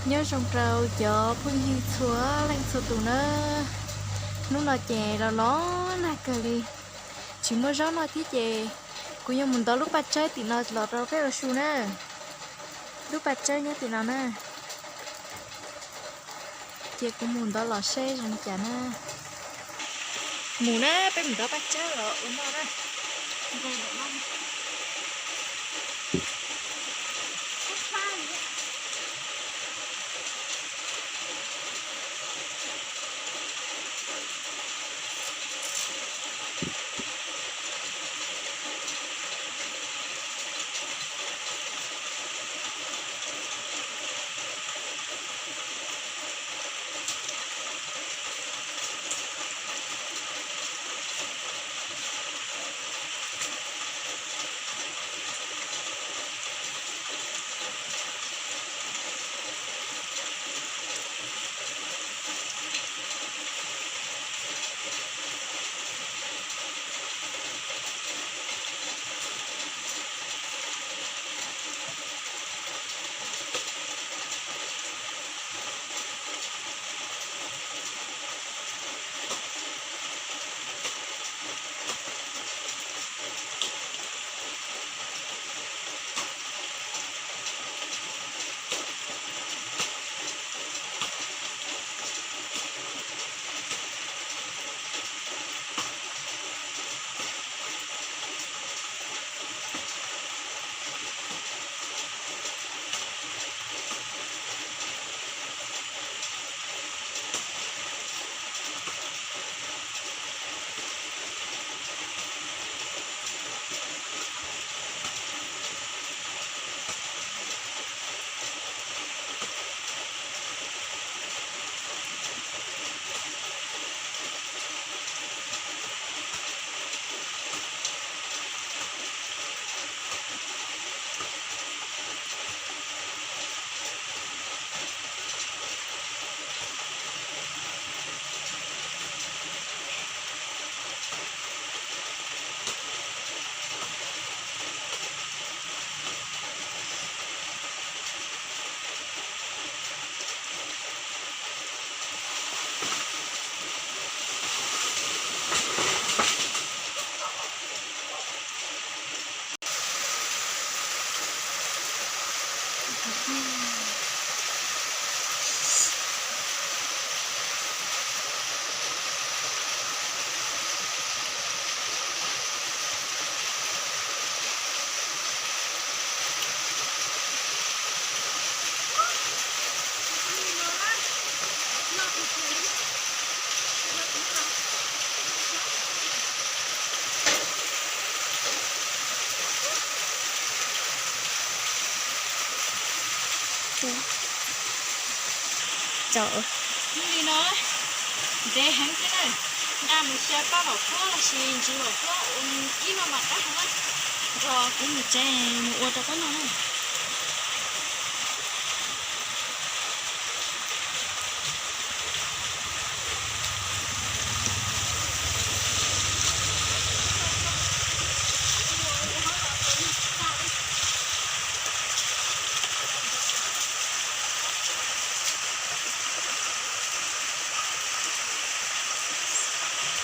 Nyob zoo rau cov phooj ywg txhua leej txhua tus na. Hnub no ces los los nag kawg li, tsis muaj zaub noj thiab ces kuv yuav mus ntov lub paj tsawb tim no los rau peb ua su na. Lub paj tsawb nyob tim no na. Ces kuv mus ntov los seb zoo li cas na. Mus na, peb mus ntov paj tsawb los ua noj na. Li no, ntev heev thiab na. Nqa mus xyaw paj vam puab los sis ntsis vam puab ua ib no mas qab heev na. Nrog kuv mus tsev mus ua rau koj noj na.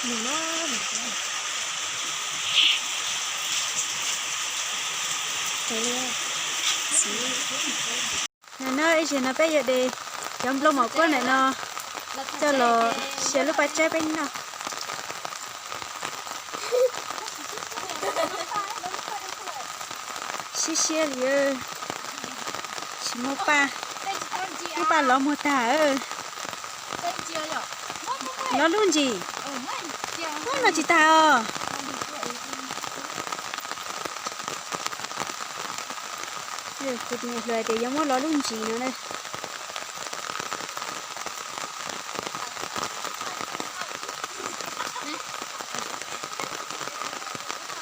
Mus no, mus no. Mus no, ib zaug no peb yuav de cov nplooj mom kuab ntawm no coj los xyaw lub paj tsawb peb noj. Siab siab li, tsis muaj paj, muab paj lov muag tag. Lov lub ntsis, muab no tsis tag os. Kuv tus me hluas tias yuav muab lov lub ntsis no na.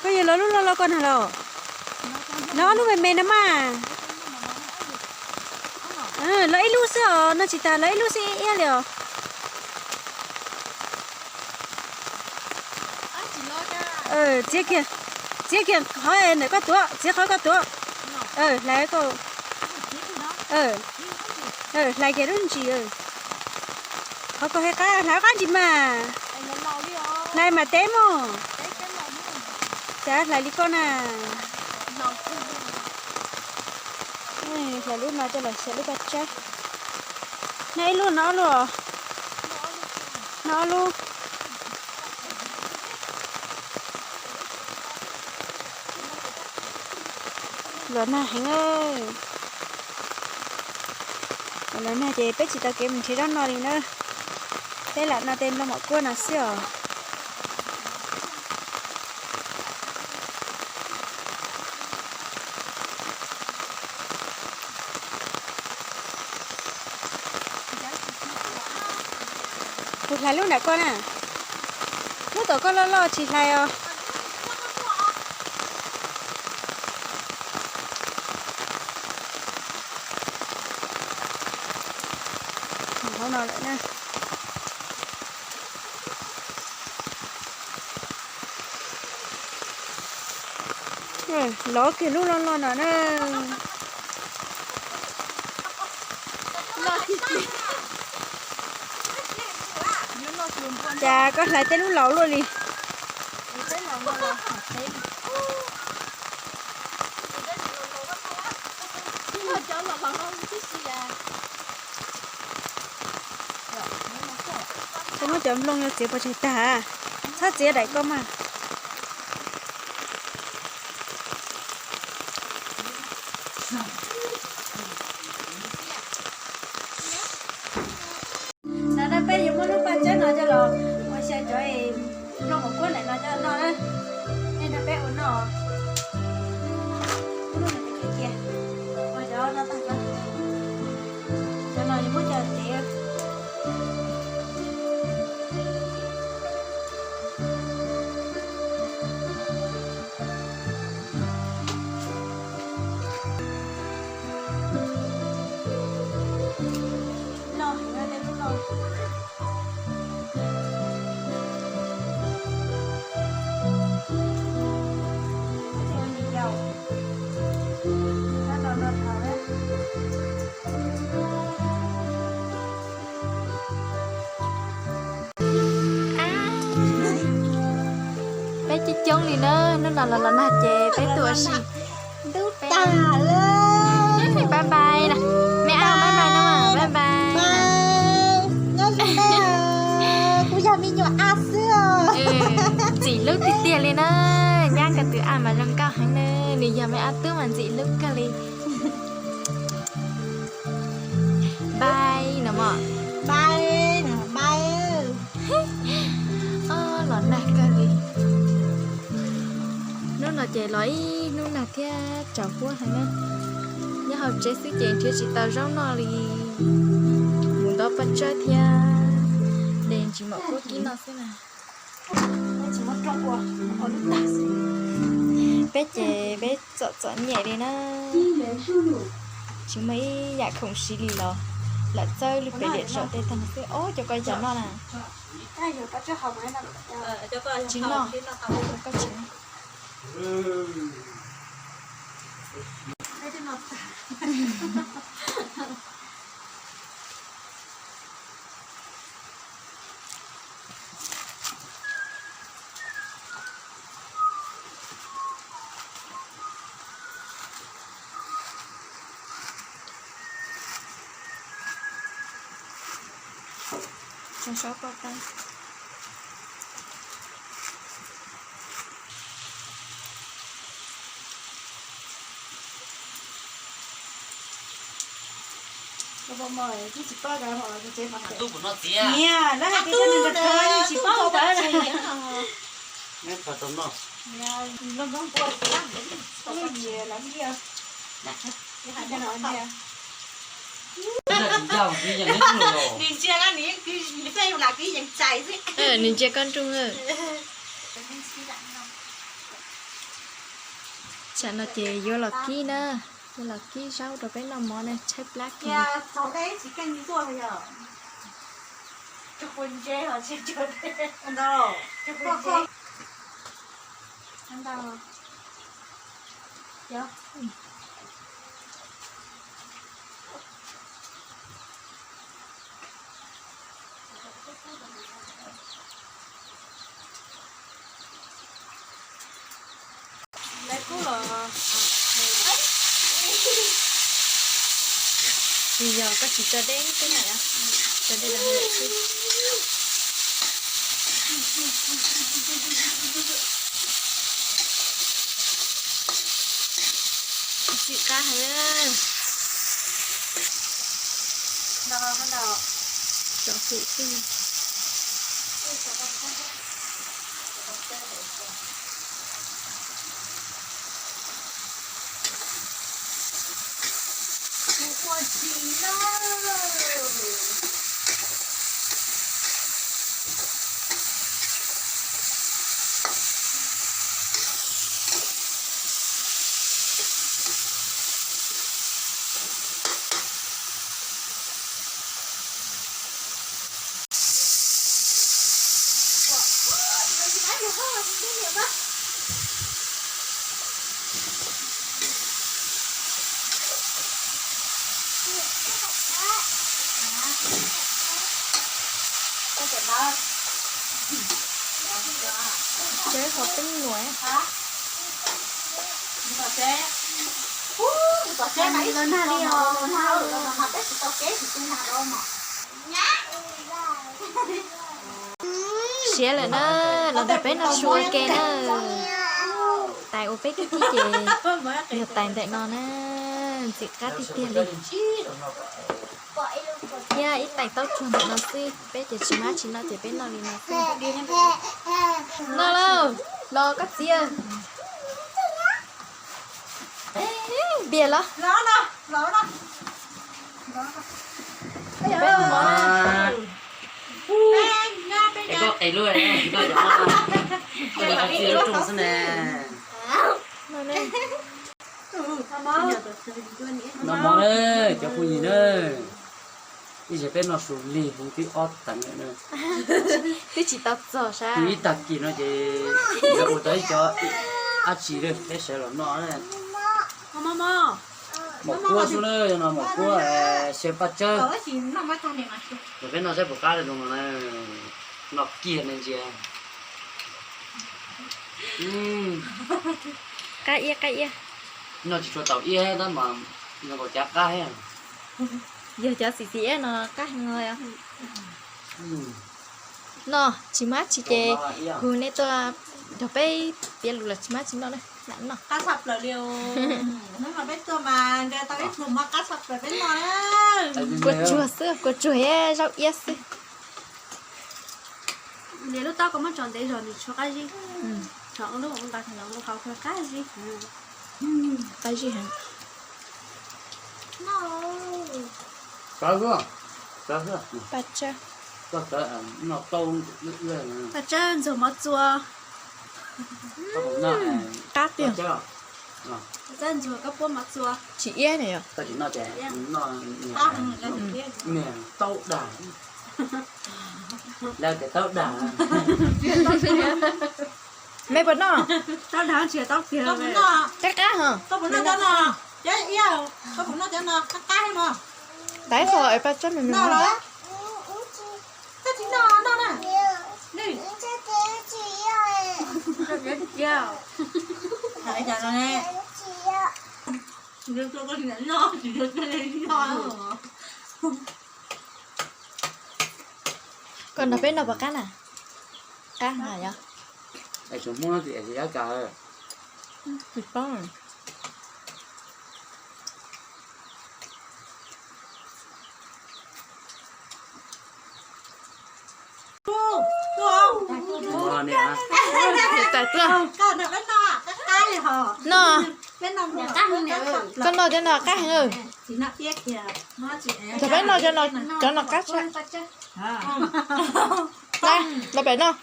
Koj yuav lov lub loj loj koj nag los? Lov lub me me no mas. Lov ib lub xwb os, no tsis tas lov ib lub xwb iab iab li os. Txiav kiag, txiav kiag qhov ntawm koj tuav, txiav qhov koj tuav. Hlais koj. Hlais kiag lub ntsis. Qhov ko hais qab hlais qab ntsis mas. Hlais mas teb mog. Cas hlais li koj na. Hlais lub no coj los xyaw lub paj tsawb. Noj ib lub, noj ob lub. Noj ob lub. Los nag heev. Los nag ces peb tsis tau kev mus nrhiav zaub noj li na. Peb lam noj tej nplooj mom kuab no xwb os. Kuv hlais lub nram koj na. Lub tom koj loj loj tsis hlais os. Hauv no lawm na. Lov kiag lub loj loj no na. Cas koj hlais tej lub laus luaj li. Koj muab cov nplooj no txiav pov tseg tag, txhob txiav daim koj mas. Ntawd na peb yuav muab lub paj tsawb no coj los ua xyaw cov nplooj mom kuab ntawm no coj noj na. Nej nrog peb ua noj. Ua cov no tag, cov no yuav muab coj txiav. Peb coob coob li na, hnub no los los nag ces peb tuaj ua si. Ntub tag lawm. Bye bye na. Me ab bye bye no mas, bye bye. Nyob zoo na. Kuv yog me nyuam ab xwb os. Ntxim hlub tiag tiag li na. Nyab ko tus ab mas zoo nkauj heev na, nws yog me ab tub mas ntxim hlub kawg li. Bye no mog. Bye, bye. Los nag kawg li. Hnub no ces los ib hnub nag thiab tsaus huab heev na. Nyob hauv tsev xwb ces nrhiav tsis tau zaub noj li. Mus ntov paj tsawb thiab de ntsis mom kuab kib noj xwb na. Peb ces peb txom txom nyem li na. Tsis muaj ib yam khoom siv li los lam txawb lub pem liam zaum tej tag xwb. Ob cov ko yog noj na. Tsis noj, koj tsis noj. Tso saub poj tab. Niam, lawv hais tias nws nrog nws tsis paub ntawd. Nws ntsia koj nroog. Tsam no ces yuav los kib na, yuav los kib zaub rau peb noj mov na, tshaib plab kiag. Tsis yog koj tsis tso deb xwb na, tso deb los lawm xwb. Txim qab heev. Tsom hum xwb. Peb qhov peb nuam. Siav lawm na, los nrog peb noj su ua ke na. Tais ua peb kib kib ces yog tais ntawm no na, ntxim qab tiag tiag li. Thiab ib tais taub tsuag ntawm no xwb, peb ces tsis mab tsis noj ces peb noj li no xwb. Noj lauj, los koj txiv. Npias los. Peb noj mov na. Koj qis lub, koj cov mov, koj cov qis lub rooj xwb na. Noj mov na, cov phooj ywg na. Ib zaug peb noj su lig hauv twb ob teev lawm na. Twb tsis tau txog sab. Ib tag kis no ces yuav ua tau ib co dab tsi lawm peb sawv los noj na. Maum kuab xwb na, yog no maum kuab xyaw paj tsawb. Los peb noj saib puas qab zoo no na. Noj kiag me ntsia. Qab iab qab iab. Noj tsis tshua tau iab tab mas noj kom cav qab thiab. Yog cov xim xim iab no qab heev os. Noj tsis mab tsis ces kuv nej tuaj nrog peb piav lus los tsis mab tsis noj na. Lam noj. Qab tshaj plaws li os. Hnub no peb tuaj mas nrhiav tau ib pluag mov qab tshaj plaws peb noj na. Kua tsuag xwb, kua tsuag thiab zaub iab xwb. Niam lub taub koj muab tso ntev zog nws tshuav qab zib. Tso lub nqa los qhov qab zib. Qab zib heev. Paj tsawb, paj tsawb ntxuag mov txua. Qab tiag. Paj tsawb ntxuag koj puab mov txua. Tsis iab ne yom. Lawv tias taub dag. Me puas noj? Qab qab hos. Tais qhov es paj tsawb me me. Koj nrog peb noj puas qab na? Qab na yog. Tsis paub. Noj, koj noj cov no qab heev. Nrog peb noj cov no qab tshaj. Los pem noj.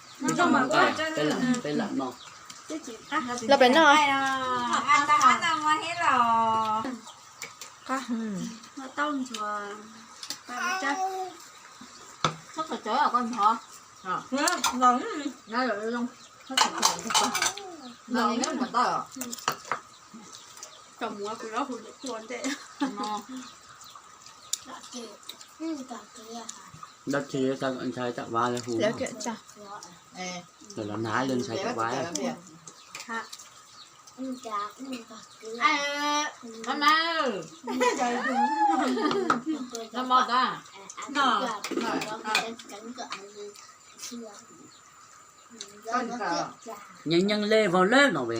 Los pem noj. Qab heev. Dab tsi ntshai tam vaj li hu? Lawv nag li ntshai tam vaj. Nyeej nyeej le vau le no ve.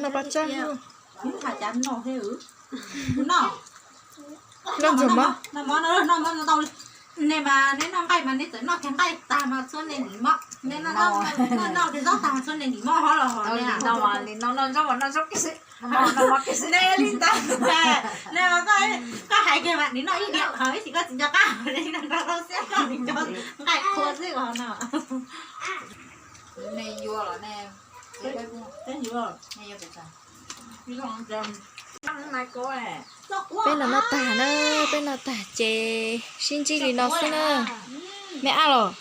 Noj paj tsab. Noj ntxuag mov. Nej mas nej noj nqaij mas nej txawm noj kiag nqaij tag mas txhua nej nim mob. Nej noj zaub tag mas txhua nej nim mob hov los hos. Nej li ntawd, nej koj hais kiag mas nim noj ib diav hos ib sim koj tsis nco qab hos nej nrog rau siab noj nim nco nqaij qhua xwb os no. Peb los noj tag na, peb noj tag ces sib ntsib li no xwb na. Me ab los.